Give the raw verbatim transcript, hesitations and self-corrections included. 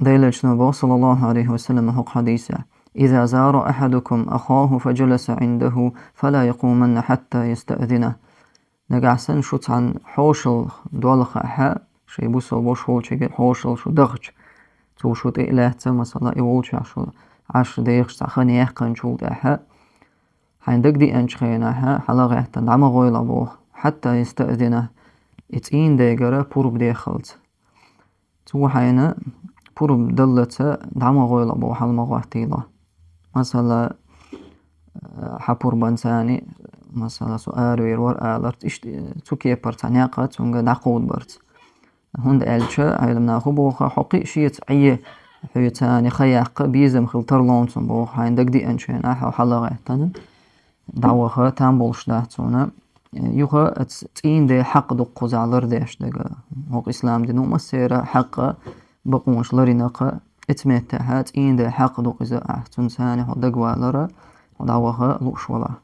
Даьла Элчано боху, саллаллаху Ӏалайхи ва саллам, хӀокху хьадисехь: «إذا زار أحدكم أخاه فجلس عنده فلا يقومن حتى يستأذنه». Нагахь санна шу цхьана хьошалгӀа долахь, шайн бусалба ваша волчуьнга хьошалгӀа шу дахча, цо шу тӀе а лаьцна, масала, и волчохь шу Ӏаш дехаш цхьа хан яьккхинчул тӀаьхьа, хьайна дагадеанчу хенахь хьала гӀаьттина дӀа ма гӀойла боху, حتى يستأذنه, и цӀийнан дегара пурба дехалц. Цо хьайна пурба даллалц дӀа ма гӀойла боху, хьала ма гӀоттийла. Масала, хьан пурбанца, масала, со аравер вара аларца, иштта цу кепара цхьа некъ цуьнга дӀакховдабарца. ХӀунда аьлча Ӏеламнаха боху, хьо кхин а шеца Ӏе, хьоьца хан яккха безам хила тарлонца боху, хьайна дагадеанчу хенахь хьо хьала гӀаьттина дӀаваха там болуш дац цунна. Юха оцу цӀийнан ден хьакъ ду кхузахь лардеш дерг. ХӀокху ислам дино массеран хьакъ, бакъонаш ларъярна, оцу меттехь цӀийнан ден хьакъ ду иза, ахь цуьнца хьо дагавалар, хьо дӀаваха лууш валахь.